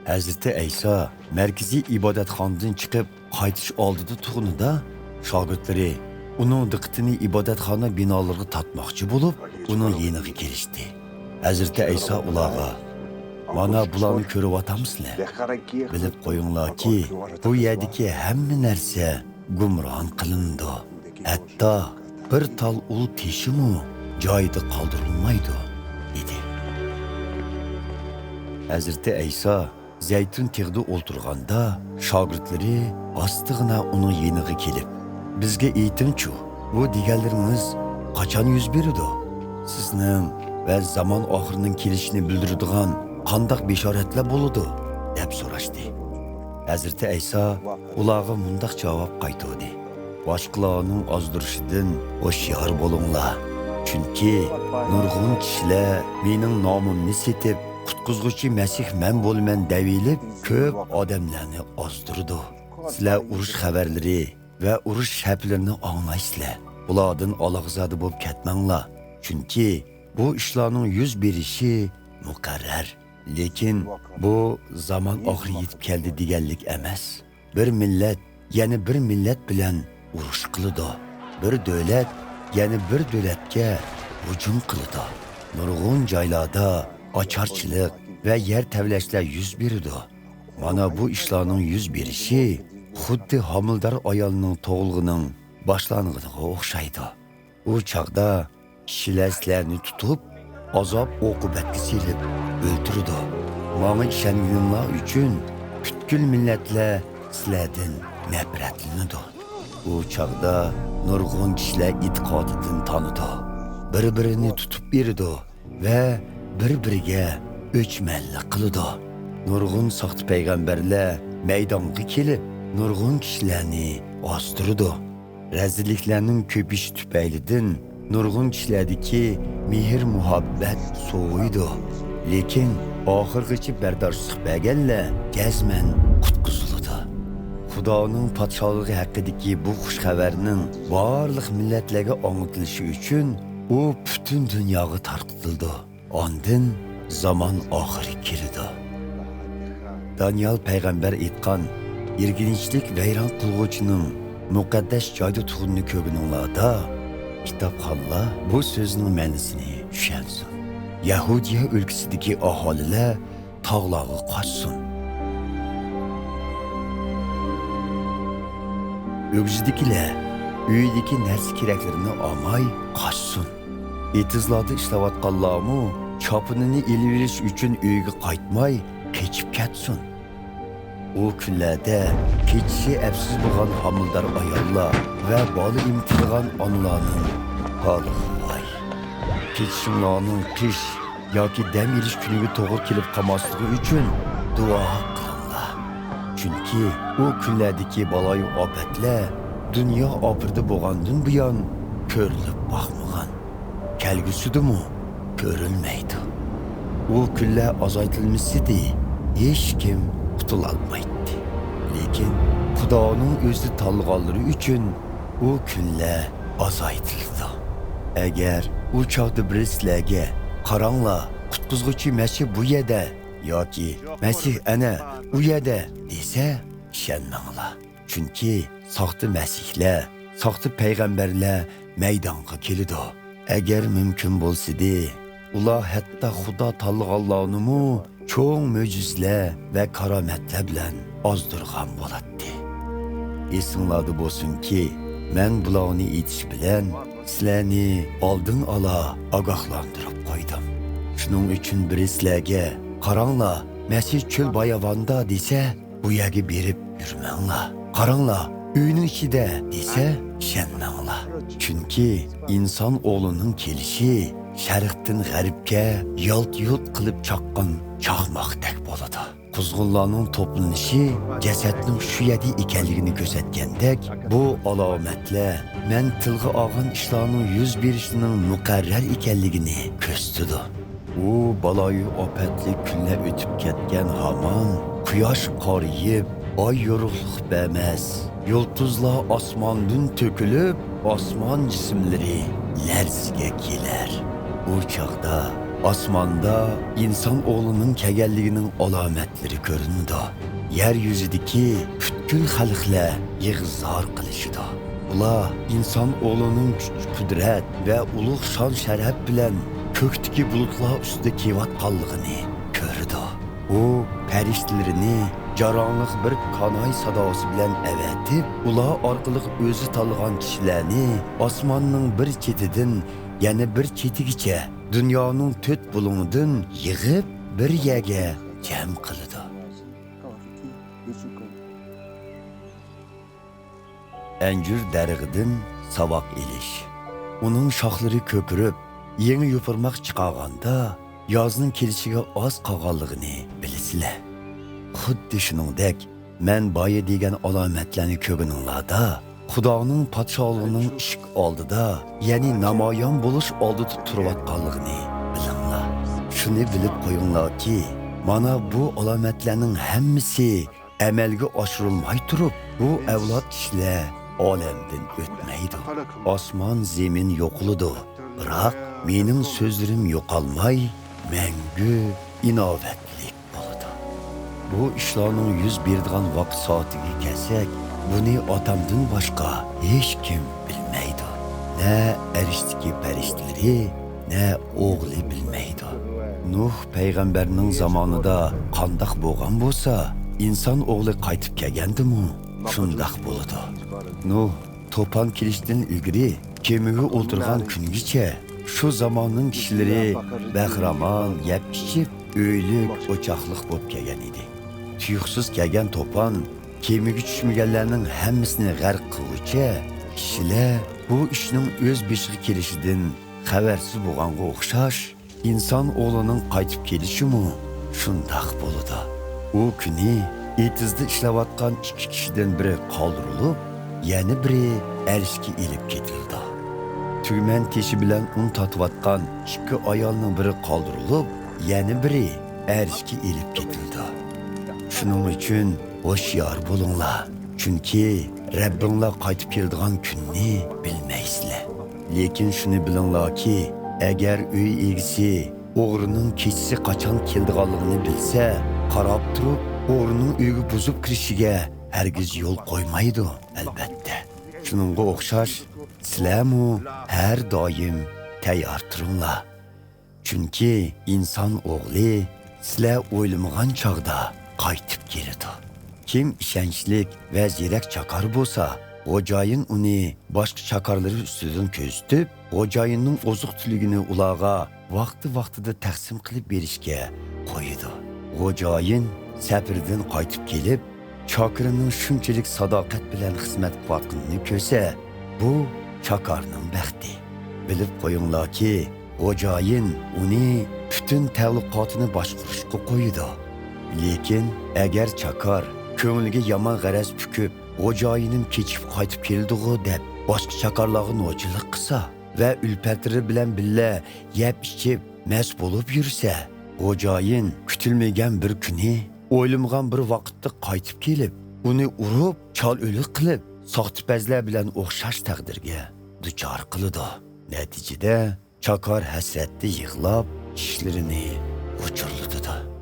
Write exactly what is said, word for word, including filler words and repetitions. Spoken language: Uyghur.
ھەزرىتى ئەيسا مەركىزىي ئىبادەتخانىدىن چىقىپ قايتىش ئالدىدا تۇرغىنىدا، شاگىرتلىرى ئۇنىڭ دىققىتىنى ئىبادەتخانا بىنالىرىغا تارتماقچى بولۇپ، ئۇنىڭ يېنىغا كېلىشتى. ھەزرىتى ئەيسا ئۇلارغا، «مانا بۇلارنى كۆرۈۋاتامسىلەر؟ بىلىپ قويۇڭلاركى، بۇ يەردىكى ھەممە نەرسە گۇمران قىلىنىدۇ. ھەتتا بىر تال ئۇل تېشىمۇ جايىدا قالدۇرۇلمايدۇ» دېدى. ھەزرىتى ئەيسا زەيتۇن تېغىدا ئولتۇرغاندا، شاگىرتلىرى ئاستىغىنا ئۇنىڭ يېنىغا كېلىپ، «بىزگە ئېيتىڭچۇ، بۇ دېگەنلىرىڭىز قاچان يۈز بېرىدۇ؟ سىزنىڭ ۋە زامان ئاخىرىنىڭ كېلىشىنى بىلدۈرىدىغان قانداق بېشارەتلەر بولىدۇ؟» دەپ سوراشتى. ھەزرىتى ئەيسا ئۇلارغا مۇنداق جاۋاب قايتۇردى: «باشقىلارنىڭ ئازدۇرۇشىدىن ھوشيار بولۇڭلار. چۈنكى نۇرغۇن كىشىلەر مېنىڭ نامىمنى سېتىپ، قۇتقۇزغۇچى مەسىھ مەن بولىمەن دەۋېلىپ، كۆپ ئادەملەرنى ئازدۇرىدۇ. سىلەر ئۇرۇش خەۋەرلىرى ۋە ئۇرۇش شەپىلىرىنى ئاڭلايسىلەر. بۇلاردىن ئالاقىزادە بولۇپ كەتمەڭلار. چۈنكى بۇ ئىشلارنىڭ يۈز بېرىشى مۇقەررەر. لېكىن بۇ زامان ئاخىرى يېتىپ كەلدى دېگەنلىك ئەمەس. بىر مىللەت يەنە بىر مىللەت بىلەن ئۇرۇش قىلىدۇ. بىر دۆلەت يەنە بىر دۆلەتكە ھۇجۇم قىلىدۇ. نۇرغۇن جايلاردا ئاچارچىلىق ۋە يەر تەۋرەشلەر يۈز بېرىدۇ. مانا بۇ ئىشلارنىڭ يۈز بېرىشى خۇددى ھامىلىدار ئايالنىڭ تۇغۇلغىنىڭ باشلانغىنىغا ئوخشايدۇ. ئۇ چاغدا كىشىلەر سىلەرنى تۇتۇپ، ئازاب-ئوقۇبەتكە سېلىپ ئۆلتۈرىدۇ. ماڭا ئىشەنگىنىڭلار ئۈچۈن پۈتكۈل مىللەتلەر سىلەردىن نەپرەتلىنىدۇ. ئۇ چاغدا نۇرغۇن كىشىلەر ئېتىقادىدىن تانىدۇ، بىر-بىرىنى تۇتۇپ بېرىدۇ ۋە بىر-بىرىگە ئۆچمەنلىك قىلىدۇ. نۇرغۇن ساختا پەيغەمبەرلەر مەيدانغا كېلىپ، نۇرغۇن كىشىلەرنى ئازدۇرىدۇ. رەزىللىكلەرنىڭ كۆپىيىشى تۈپەيلىدىن نۇرغۇن كىشىلەردىكى مېھىر-مۇھەببەت سوۋۇيدۇ. لېكىن ئاخىرغىچە بەرداشلىق بەرگەنلەر جەزمەن قۇتقۇزۇلىدۇ. خۇدانىڭ پادىشاھلىقى ھەققىدىكى بۇ خۇش خەۋەرنىڭ بارلىق مىللەتلەرگە ئاڭلىتىلىشى ئۈچۈن ئۇ پۈتۈن دۇنياغا تارقىتىلىدۇ. ئاندىن زامان ئاخىرى كېلىدۇ. دانىيال پەيغەمبەر ئېيتقان، «يىرگىنچلىك ۋەيران قىلغۇچىنىڭ مۇقەددەس جايدا تۇرغىنىنى كۆرگىنىڭلاردا، كىتابخانلار بۇ سۆزنىڭ مەنىسىنى چۈشەنسۇن. يەھۇدىيە ئۆلكىسىدىكى ئاھالىلەر تاغلارغا قاچسۇن. ئۆگزىدىكىلەر ئۆيىدىكى نەرسە-كېرەكلىرىنى ئالماي قاچسۇن. ئېتىزلاردا ئىشلەۋاتقانلارمۇ چاپىنىنى ئېلىۋېلىش ئۈچۈن ئۆيىگە قايتماي قېچىپ كەتسۇن. ئۇ كۈنلەردە كېچىسى ئەپسىز بولغان ھامىلىدار ئاياللار ۋە بالا ئېمىتىدىغان ئانىلارنىڭ ھالىغا ۋاي! كېچىشىڭلارنىڭ قىش ياكى دەم ئېلىش كۈنىگە توغرا كېلىپ قالماسلىقى ئۈچۈن دۇئا قىلىڭلار. چۈنكى ئۇ كۈنلەردىكى بالايىئاپەتلەر دۇنيا ئاپىرىدە بولغاندىن بۇيان كۆرۈلۈپ باقمىغان، كەلگۈسىدىمۇ كۆرۈلمەيدۇ. ئۇ كۈنلەر ئازايتىلمىسىدى، ھېچكىم قۇتۇلالمايتتى. لېكىن خۇدانىڭ ئۆزى تاللىغانلىرى ئۈچۈن ئۇ كۈنلەر ئازايتىلىدۇ. ئەگەر ئۇ چاغدا بىرى سىلەرگە، «قاراڭلار، قۇتقۇزغۇچى مەسىھ بۇ يەردە» ياكى «مەسىھ ئەنە ئۇ يەردە» دېسە، ئىشەنمەڭلار. چۈنكى ساختا مەسىھلەر، ساختا پەيغەمبەرلەر مەيدانغا كېلىدۇ. ئەگەر مۇمكىن بولسىدى، ئۇلار ھەتتا خۇدا تاللىغانلارنىمۇ چوڭ مۆجىزىلەر ۋە كارامەتلەر بىلەن ئازدۇرغان بولاتتى. ئېسىڭلاردا بولسۇنكى، مەن بۇلارنى ئېيتىش بىلەن سىلەرنى ئالدىن ئالا ئاگاھلاندۇرۇپ قويدۇم. شۇنىڭ ئۈچۈن بىرى سىلەرگە، «قاراڭلار، مەسىھ چۆل باياۋاندا» دېسە، «بۇ يەرگە بېرىپ يۈرمەڭلار. قاراڭلار، ئۆينىڭ ئىچىدە» دېسە، ئىشەنمەڭلار. چۈنكى ئىنسان ئوغلىنىڭ كېلىشى شەرقتىن غەربكە يالت-يۇلت قىلىپ چاققان چاقماقتەك بولىدۇ. قۇزغۇنلارنىڭ توپلىنىشى جەسەتنىڭ شۇ يەردە ئىكەنلىكىنى كۆرسەتكەندەك، بۇ ئالامەتلەر مەن تىلغا ئالغان ئىشلارنىڭ يۈز بېرىشىنىڭ مۇقەررەر ئىكەنلىكىنى كۆرسىتىدۇ. ئۇ بالايىئاپەتلىك كۈنلەر ئۆتۈپ كەتكەن ھامان، قۇياش قارىيىپ، ئاي يورۇقلۇق بەرمەس، يۇلتۇزلار ئاسماندىن تۆكۈلۈپ، ئاسمان جىسىملىرى لەرزىگە كېلەر. ئۇ چاغدا ئاسماندا ئىنسان ئوغلىنىڭ كەلگەنلىكىنىڭ ئالامەتلىرى كۆرۈنىدۇ. يەر يۈزىدىكى پۈتكۈل خەلقلەر يىغا-زار قىلىشىدۇ. ئۇلار ئىنسان ئوغلىنىڭ كۈچ-قۇدرەت ۋە ئۇلۇغ شان-شەرەپ بىلەن كۆكتىكى بۇلۇتلار ئۈستىدە كېلىۋاتقانلىقىنى كۆرىدۇ. ئۇ پەرىشتىلىرىنى جاراڭلىق بىر كاناي ساداسى بىلەن ئەۋەتىپ، ئۇلار ئارقىلىق ئۆزى تاللىغان كىشىلەرنى ئاسماننىڭ بىر چېتىدىن يەنە بىر چېتىگىچە، دۇنيانىڭ تۆت بۇلۇڭىدىن يىغىپ، بىر يەرگە جەم قىلىدۇ. ئەنجۈر دەرىخىدىن ساۋاق ئېلىش. ئۇنىڭ شاخلىرى كۆكىرىپ، يېڭى يوپۇرماق چىقارغاندا، يازنىڭ كېلىشىگە ئاز قالغانلىقىنى بىلىسىلەر. خۇددى شۇنىڭدەك، مەن بايا دېگەن ئالامەتلەرنى كۆرگىنىڭلاردا، خۇدانىڭ پادىشاھلىقىنىڭ ئىشىك ئالدىدا، يەنى نامايان بولۇش ئالدىدا تۇرۇۋاتقانلىقىنى بىلىڭلار. شۇنى بىلىپ قويۇڭلاركى، مانا بۇ ئالامەتلەرنىڭ ھەممىسى ئەمەلگە ئاشۇرۇلماي تۇرۇپ، بۇ ئەۋلاد كىشىلەر ئالەمدىن ئۆتمەيدۇ. ئاسمان، زېمىن يوقىلىدۇ، بىراق مېنىڭ سۆزلىرىم يوقالماي، مەڭگۈ ئىناۋەتلىك بولىدۇ. بۇ ئىشلارنىڭ يۈز بېرىدىغان ۋاقىت سائىتىگە كەلسەك، بۇنى ئاتامدىن باشقا ھېچكىم بىلمەيدۇ. نە ئەرشتىكى پەرىشتىلىرى، نە ئوغلى بىلمەيدۇ. نۇھ پەيغەمبەرنىڭ زامانىدا قانداق بولغان بولسا، ئىنسان ئوغلى قايتىپ كەلگەندىمۇ شۇنداق بولىدۇ. نۇھ توپان كېلىشتىن ئىلگىرى كېمىگە ئولتۇرغان كۈنگىچە شۇ زاماننىڭ كىشىلىرى بەخىرامان، يەپ-ئىچىپ، ئۆيلۈك، ئوچاقلىق بولۇپ كەلگەن ئىدى. تۇيۇقسىز كەلگەن توپان كېمىگە چۈشمىگەنلەرنىڭ ھەممىسىنى غەرق قىلغۇچە، كىشىلەر بۇ ئىشنىڭ ئۆز بېشىغا كېلىشىدىن خەۋەرسىز بولغانغا ئوخشاش، ئىنسان ئوغلىنىڭ قايتىپ كېلىشىمۇ شۇنداق بولىدۇ. ئۇ كۈنى ئېتىزدا ئىشلەۋاتقان ئىككى كىشىدىن بىرى قالدۇرۇلۇپ، يەنە بىرى ئەرشكە ئېلىپ كېتىلىدۇ. تۈگمەن تېشى بىلەن ئۇن تارتىۋاتقان ئىككى ئايالنىڭ بىرى قالدۇرۇلۇپ، يەنە بىرى ئەرشكە ئېلىپ كېتىلىدۇ. شۇنىڭ ئۈچۈن ھوشيار بولۇڭلار، چۈنكى رەببىڭلار قايتىپ كېلىدىغان كۈننى بىلمەيسىلەر. لېكىن شۇنى بىلىڭلاركى، ئەگەر ئۆي ئىگىسى ئوغرىنىڭ كېچىسى قاچان كېلىدىغانلىقىنى بىلسە، قاراپ تۇرۇپ ئوغرىنىڭ ئۆيگە بۇزۇپ كىرىشىگە ھەرگىز يول قويمايدۇ، ئەلۋەتتە. شۇنىڭغا ئوخشاش، سىلەرمۇ ھەر دائىم تەييار تۇرۇڭلار. چۈنكى ئىنسان ئوغلى سىلەر ئويلىمىغان چاغدا قايتىپ كېلىدۇ. كىم ئىشەنچلىك ۋە زېرەك چاكار بولسا، خوجايىن ئۇنى باشقا چاكارلىرى ئۈستىدىن كۆزىتىپ، خوجايىننىڭ ئوزۇق-تۈلۈكىنى ئۇلارغا ۋاقتى-ۋاقتىدا تەقسىم قىلىپ بېرىشكە قويىدۇ. خوجايىن سەپىرىدىن قايتىپ كېلىپ، چاكىرىنىڭ شۇنچىلىك ساداقەت بىلەن خىزمەت قىلىۋاتقىنىنى كۆرسە، بۇ چاكارنىڭ بەختى. بىلىپ قويۇڭلاركى، خوجايىن ئۇنى پۈتۈن تەئەللۇقاتىنى باشقۇرۇشقا قويىدۇ. لېكىن ئەگەر چاكار كۆڭلىگە يامان غەرەز پۈكۈپ، «خوجايىنىم كېچىكىپ قايتىپ كېلىدىغۇ» دەپ، باشقا چاكارلارغا نوچىلىق قىلسا ۋە ئۈلپەتلىرى بىلەن بىللە يەپ-ئىچىپ، مەست بولۇپ يۈرسە، خوجايىن كۈتۈلمىگەن بىر كۈنى، ئويلىمىغان بىر ۋاقىتتا قايتىپ كېلىپ، ئۇنى ئۇرۇپ، چال ئۆلۈك قىلىپ، ساختىپەزلەر بىلەن ئوخشاش تەقدىرگە دۇچار قىلىدۇ. نەتىجىدە، چاكار ھەسرەتتە يىغلاپ، چىشلىرىنى غۇچۇرلىتىدۇ.